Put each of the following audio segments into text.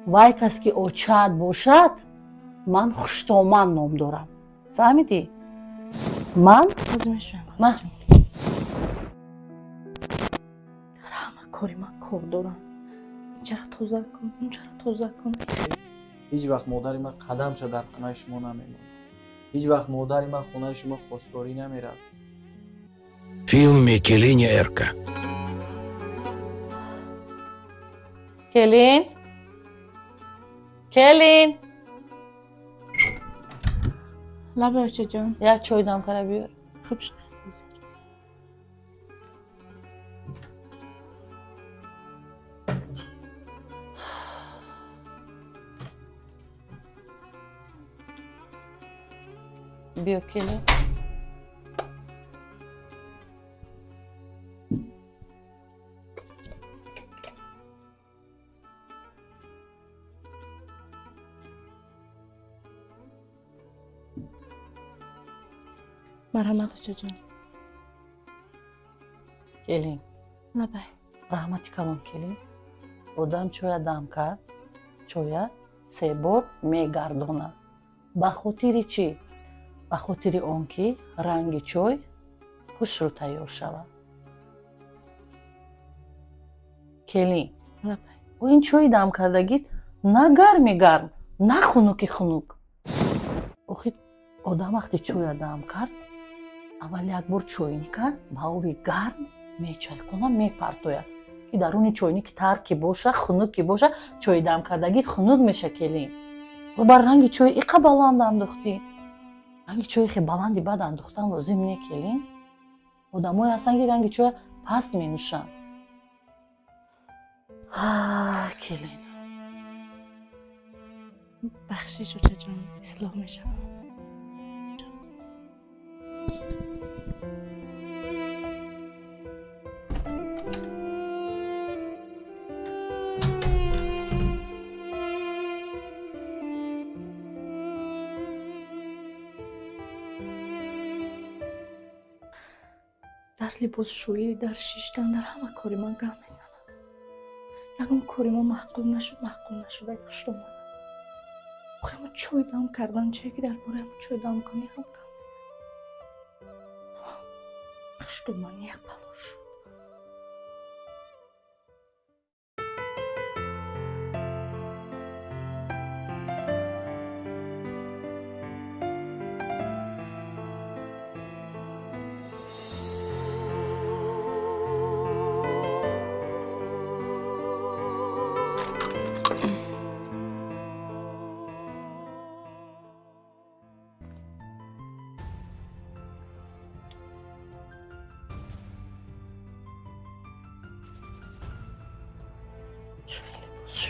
Вай кас ки очаат бошад, ман Хуштоман ном дорам, фаҳмидӣ? Ман Ҳозир мешавам. Ман Дар ҳама кори ман кор дорам. Инҷара тоза кун, унҷара тоза кун. Ҳеҷ вақт модари ман қадамша дар хонаи шумо намемонад. Ҳеҷ вақт модари ман хонаи шумо хостгорӣ намеравад. Филми Келини Эрка. Келин, келин. Лаба, очаҷон. Як чой дам кара биёр. Хуб шудааст ҳозир. Биё, келин. Марҳамат, очаҷон. Келин. Лабай. Раҳмати калон, келин. Одам чоя дам кард, чоя се бор мегардонад. Ба хотири чӣ? Ба хотири он ки ранги чой хушрӯ тайёр шавад, келин. Лабай. Ин чои дам кардагит на гарми гарм, на хунуки хунук. Охи, одам вақте чоя дам кард, аввал як бор чойника ба оби гарм мечайқона, мепартояд, ки даруни чойник тар ки боша, хунук ки боша, чои дам кардагит хунук меша, келин. Бар ранги чой иқа баланд андохтӣ. Ранги чои хе баланди бад андохтан лозим не, келин. Одамое ҳастанд, ки ранги чоя паст менӯшанд. Келин. Бахшиш, очаҷон, ислоҳ мешавам. Дар либосшӯӣ, дар шиштан, дар ҳама кори ман гам мезанам. Ягон кори ман маъқул нашуд, маъқул нашуд, ай хуштоманам. Охи, ҳамо чой дам кардан чие, ки дар бораи ҳамо чой дам кунӣ ҳам гам мезанам. Хуштомани як бало шуд.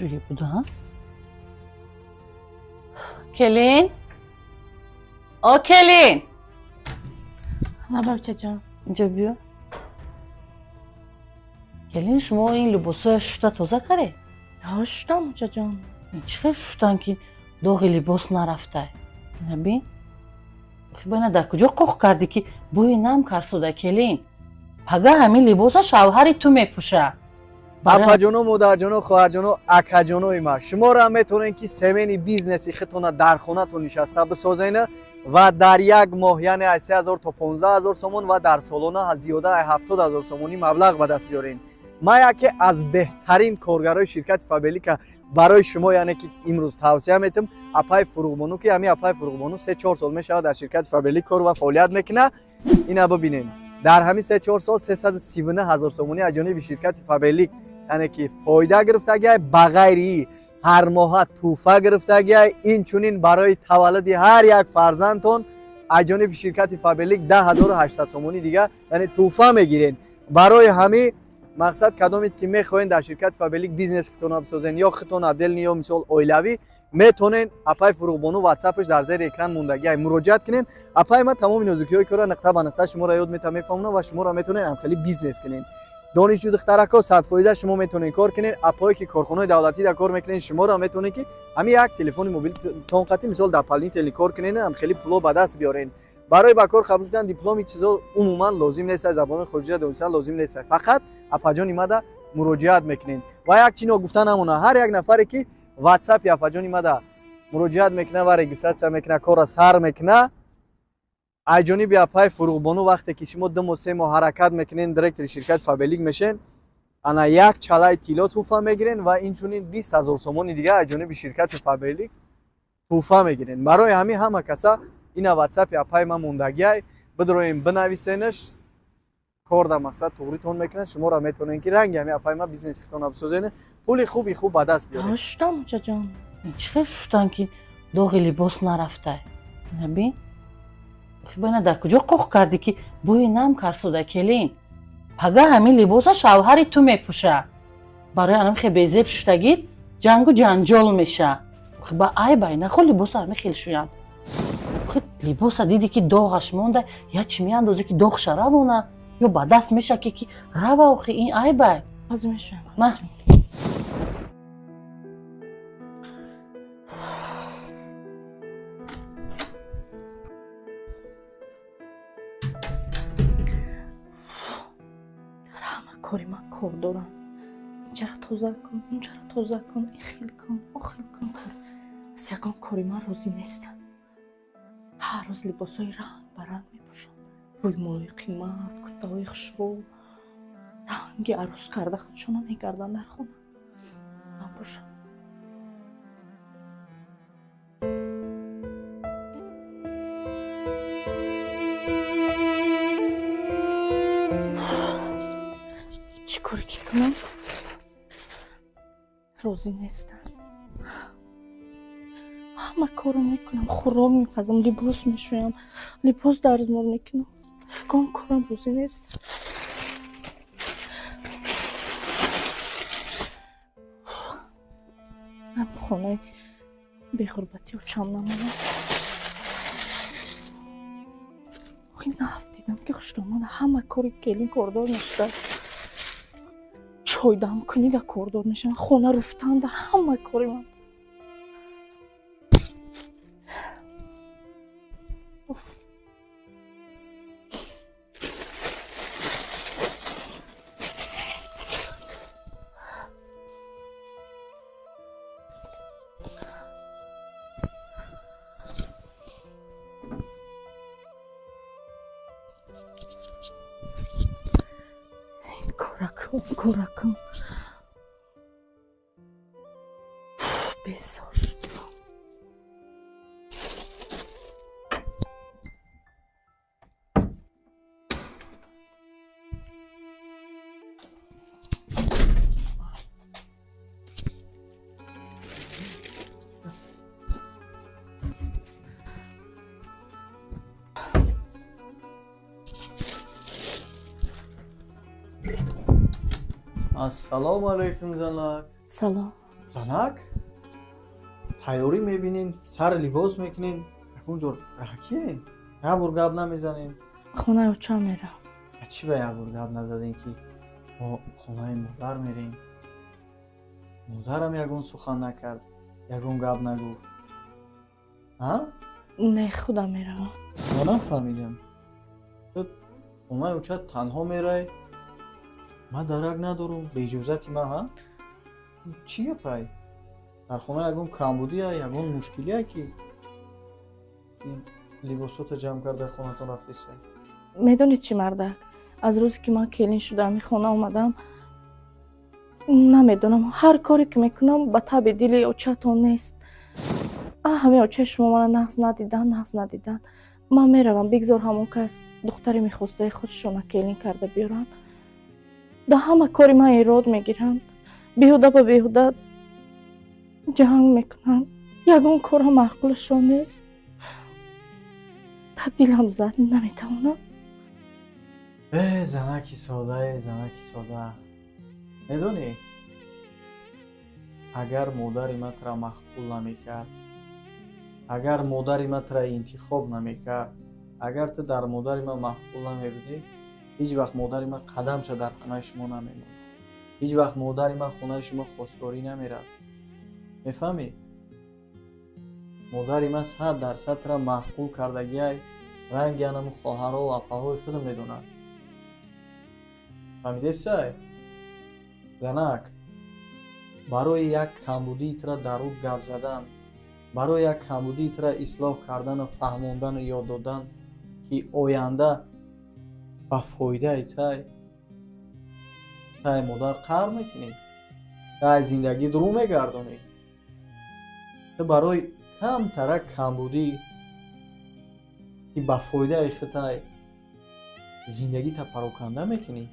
Либосшӯӣ буда, келин? О, келин! Лаба, очаҷон. Инҷо биё, келин. Шумо ин либосҳоя шушта тоза кардед? Ҳо, шуштам, очаҷон. Чӣ хел шуштан, ки доғи либос нарафта? Ина бин. Охи, ба ина дар куҷо қоқ кардӣ, ки бӯи нам карсода? Келин, пага ҳамин либоса шавҳари ту мепӯша. Апаҷоно, модарҷоно, хоҳарҷоно, акаҷонои ман, шуморо метавонед, ки семейный бизнеси худтона дар хонатон нишаста бисозена ва дар як моҳ, яъне аз 3000 то 15 000 сомон ва дар солона зиёда аз 70 000 сомонӣ маблағ ба даст биёрен. Ман яке аз беҳтарин коргарои ширкати Фаберлика барои шумо, яъне ки имрӯз тавсия метам апаи Фуруғбону, ки ҳамин апаи Фуруғбону 3-4 сол мешавад дар ширкати Фаберлик кор ва фаъолият мекунад. Ина бибинем, дар ҳамин 3-4 сол 339 000 сомонӣ аз ҷониби ширкати Фаберлик, яъне ки фоида гирифтагиай, ба ғайри ҳар моҳа тӯҳфа гирифтагиай. Инчунин барои таваллуди ҳар як фарзандтон аз ҷониби ширкати Фаберлик 10 800 сомонӣ дига, яъне тӯҳфа мегирен. Барои ҳамин мақсад, кадомед ки мехоҳен дар ширкати Фаберлик бизнес худтона бисозен, ё худтон отдельный, ё мисол оилавӣ, метонен. Апаи Фуруғбону ватсапш дар зери экран мондагиай, муроҷиат кунен. Апаи ман тамоми нозукиҳои кора нуқта ба нуқта шуморо ёд мета, мефаҳмонам ва шуморо метонен ҳамхели бизнес кунен. Донишҷӯ духтарако, 100% шумо метавонед кор кунед. Апое ки корхонаи давлатӣ да кор мекунед, шуморо метавонед, ки ҳамин як телефони мобилитон қати мисол дополнительный кор кунед, ҳам хеле пуло ба даст биёред. Барои ба кор қабул шудан дипломи чизо умуман лозим нест, забони хориҷиро донистан лозим нест. Фақат апаҷони мада муроҷиат мекунед. Ва як чи ногуфта намона: ҳар як нафаре ки WhatsApp апаҷони мада муроҷиат мекуна ва регистрация мекуна, корра сар мекуна. Ай ҷониби апаи Фуруғбону вақте ки шумо 2 моҳ 3 моҳ ҳаракат мекунен, директори ширкати Фаберлик мешен, ана як чалаи тилло тӯҳфа мегирен ва инчунин 20 000 сомони дига аз ҷониби ширкати Фаберлик тӯҳфа мегирен. Барои ҳамин ҳама каса ина WhatsApp апаи ман мондагиай, бидроем бинависенаш, кор дар мақсад туғритон мекунад, шуморо метавонед ки ранги ҳамин апаи ман бизнеси худтонро бисозед, пули хуби хуб ба даст биёред. Шуштам, очаҷон. Чӣ хел шуштан ки доғи либос нарафта? Набин, охи дар куҷо қоқ кардӣ ки бӯи нам карсуда? Келин, пага ҳамин либоса шавҳари ту мепӯша. Барои анам хе безеб шуштагит ҷангу ҷанҷол меша. Охи ба айбай, нахо либоса ҳамин хел шӯянд. Охи либоса диди ки доғаш монда, я чӣ меандозӣ ки доғша равона ё ба даст мешаки ки рава. Охи ин айбай. Ҳозир мешӯям. Ма. Дар ҳама кори ман кор дорам. Инҷара тоза кун, унҷара тоза кун, ин хел кун, о хел кун. Кор аз ягон кори ман розӣ нестанд. Ҳар рӯз либосҳои ранг ба ранг мепӯшанд, рӯймолҳои қимат, куртаҳои хушрӯ, ранги арӯс карда худшона мегарданд дар хона. Ман бошам чӣ коре ки кунам, розӣ нестам. Ҳама корро мекунам, хӯрок мепазам, либос мешӯям, либос дарзмол мекунам, ягон корам розӣ нестам. Ам хонаи беғурбати очам намонам. Охи наф дидам ки хушдомада ҳама кори келин кордор мешудааст. Чойдамкунида кордор мешавам, хона руфтанда, ҳама кори ман. Уф. Ин кора кун, он кора кун. Уф, безор шудам. Ассалому алайкум, занак. Салом. Занак, тайёрӣ мебинен, сар либос мекунен, ягон ҷо раҳакиен, як бор гап намезанем. Хонаи очам мерам. А чӣ ба як бор гап назадем ки мо хонаи модар мерем? Модарам ягон сухан накард, ягон гап нагуфт, а? Не, худам меравам. Ма нафаҳмидам, ту хонаи очат танҳо мерай, ман дарак надорум, беиҷозати ман, ҳа? Чӣ гапай? Дар хона ягон камбудия, ягон мушкилия ки ин либосота ҷамъ карда хонатон рафтеста? Медонед чӣ, мардак, аз рӯзе ки ман келин шудам, ин хона омадам, намедонам, ҳар коре ки мекунам, ба таби дили очатон нест. А ҳамин очаи шумо мара нағз надидан, нағз надидан. Ман меравам, бигзор ҳамон кас духтари мехостаи худшона келин карда биёранд. Да ҳама кори ман эрод мегиранд, беҳуда ба беҳуда ҷанг мекунанд, ягон корам маъқулашон нест. Та дилам зад, наметавонам. Э, занаки сода, э, занаки сода, медонӣ, агар модари ман тура маъқул намекард, агар модари ман тура интихоб намекард, агар ту дар модари ман маъқул намебудӣ, ҳеҷ вақт модари ман қадамша дар хонаи шумо намемонд, ҳеҷ вақт модари ман хонаи шумо хостгорӣ намерафт. Мефаҳмӣ? Модари ман 100% тура маъқул кардагиай, ранги анаму хоҳарову апаҳои худам медонад. Фаҳмидесай, занак? Барои як камбудии тура дар ӯ гап задан, барои як камбудии тура ислоҳ кардану фаҳмондану ёд додан, ки оянда ба фоидаи тай, тай модар қаҳр мекунӣ, тай зиндагит рӯ мегардонӣ. Ту барои камтарак камбудӣ, ки ба фоидаи худай, зиндагита пароканда мекунӣ,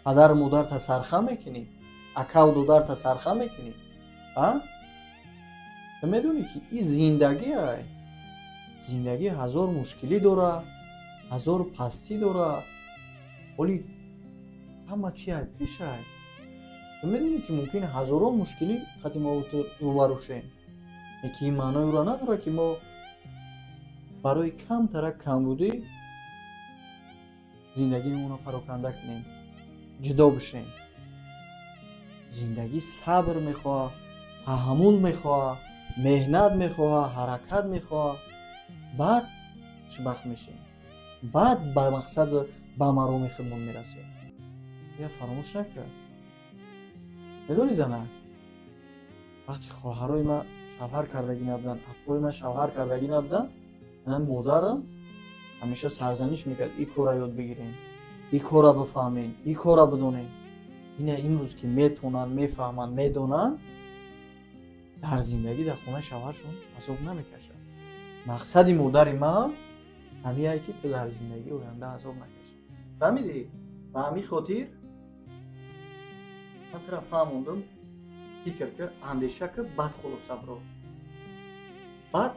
падару модарта сархам мекунӣ, акаву додарта сархам мекунӣ. А ту медонӣ, ки ин зиндагӣ ай, зиндагӣ ҳазор мушкилӣ дора, ҳазор пастӣ дора, ҳоли ҳама чи ай пешай. Ту медонӣ, ки мумкин ҳазорон мушкилӣ хати мо ту рӯбарӯ шем, лекин ин маънои ӯро надорад, ки мо барои камтарак камбудӣ зиндагиамонро пароканда кунем, ҷудо бишем. Зиндагӣ сабр мехоҳад, таҳаммул мехоҳад, меҳнат мехоҳад, ҳаракат мехоҳад. Баъд хушбахт мешем, баъд ба мақсаду ба мароми худмон мерасем. Я фаромӯш накард. Медонӣ, занак, вақте хоҳарои ман шавҳар кардагӣ набуданд, апои ман шавҳар кардагӣ набуданд, модарам ҳамеша сарзаниш мекард: ин корра ёд бигирем, ин корра бифаҳмем, ин корра бидонем. Ина имрӯз ки метонанд, мефаҳманд, медонанд, дар зиндагӣ дар хонаи шавҳаршон азоб намекашад. Мақсади модари ман ҳамияе, ки ту дар зиндагӣ оянда азоб накашӣ. Фаҳмидӣ? Ба ҳамин хотир ман тура фаҳмондум. Фикр кар, андеша кар, баъд хулоса биро. Баъд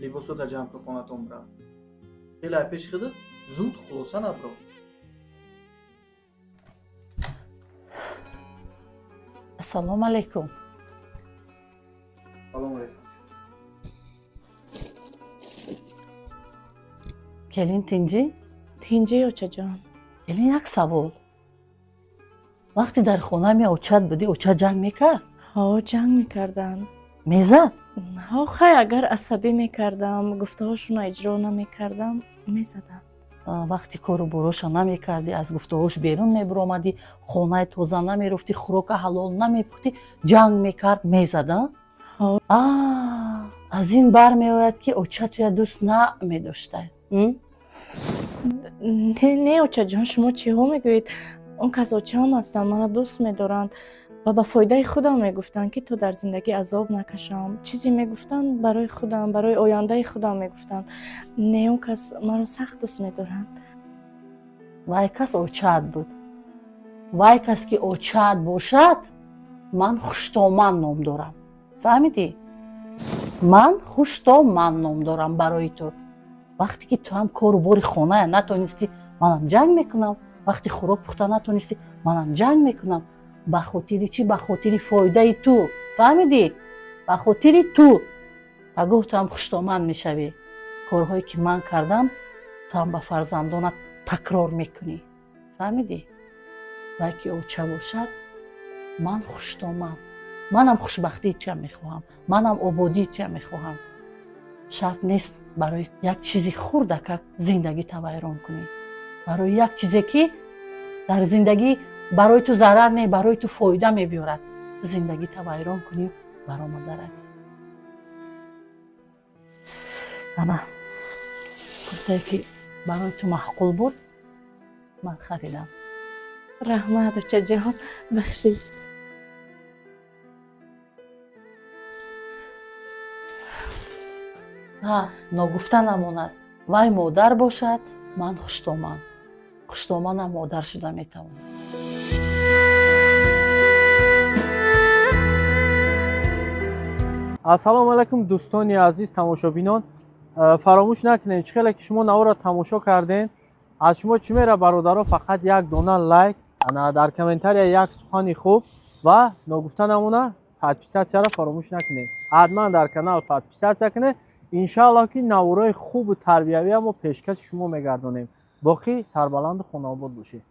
либосота ҷамъ кун, хонатон бирав. Хеле пеши худат зуд хулоса набиро. Ассалому алайкум. Салому алайкум. Келин, тинҷӣ? Тинҷӣ, очаҷон. Келин, як савол. Вақте дар хона ми очат будӣ, оча ҷанг мекард? Ҳо, ҷанг мекарданд. Мезад? Ҳо, хай, агар асабӣ мекардам, гуфтаҳошонро иҷро намекардам, мезадам. Вақти кору бороша намекардӣ, аз гуфтаҳош берун мебуромадӣ, хонаи тоза намерофтӣ, хӯрока ҳалол намепухтӣ, ҷанг мекард, мезада? Ҳо. Аз ин бармеояд, ки оча туя дӯст намедошта. Не, не, очаҷон, шумо чиҳо мегӯед? Он кас очаам ҳастанд, маро дӯст медоранд ва ба фоидаи худам мегуфтанд, ки то дар зиндагӣ азоб накашам. Чизе мегуфтанд, барои худам, барои ояндаи худам мегуфтанд. Не, он кас маро сахт дӯст медоранд. Вай кас очаат буд. Вай кас ки очаат бошад, ман Хуштоман ном дорам. Фаҳмидӣ? Ман Хуштоман ном дорам барои ту. Вақте ки ту ҳам кору бори хоная натонистӣ, манам ҷанг мекунам. Вақте хӯрок пухта натонистӣ, манам ҷанг мекунам. Ба хотири чӣ? Ба хотири фоидаи ту. Фаҳмидӣ? Ба хотири ту. Пагоҳ ту ҳам хуштоман мешавӣ. Корҳое ки ман кардам, ту ҳам ба фарзандонат такрор мекунӣ. Фаҳмидӣ? Вай ки оча бошад, ман хуштоман, манам хушбахтии туям мехоҳам, манам ободии туям мехоҳам. Шарт нест барои як чизи хурдакак зиндагита вайрон кунӣ, барои як чизе ки дар зиндагӣ барои ту зарар не, барои ту фоида мебиёрад, ту зиндагита вайрон кунӣ, баромада равӣ. Ана куртае ки барои ту маъқул буд, ман харидам. Раҳмат, очаҷон, бахшиш. Ҳа, ногуфта намонад, вай модар бошад, ман хуштоман. Хуштоманам модар шуда метавонад. Ассалому алайкум, дӯстони азиз, тамошобинон. Фаромӯш накунед, чӣ хеле ки шумо наворро тамошо кардем, аз шумо чӣ мера, бародаро? Фақат як дона лайк, ана дар комментария як сухани хуб ва ногуфта намона, подписаться ро фаромӯш накунед. Ҳатман дар канал подписаться кунед. Иншааллоҳ, ки наворои хубу тарбиявия мо пешкаши шумо мегардонем. Боқӣ сарбаланду хонаобод бошед.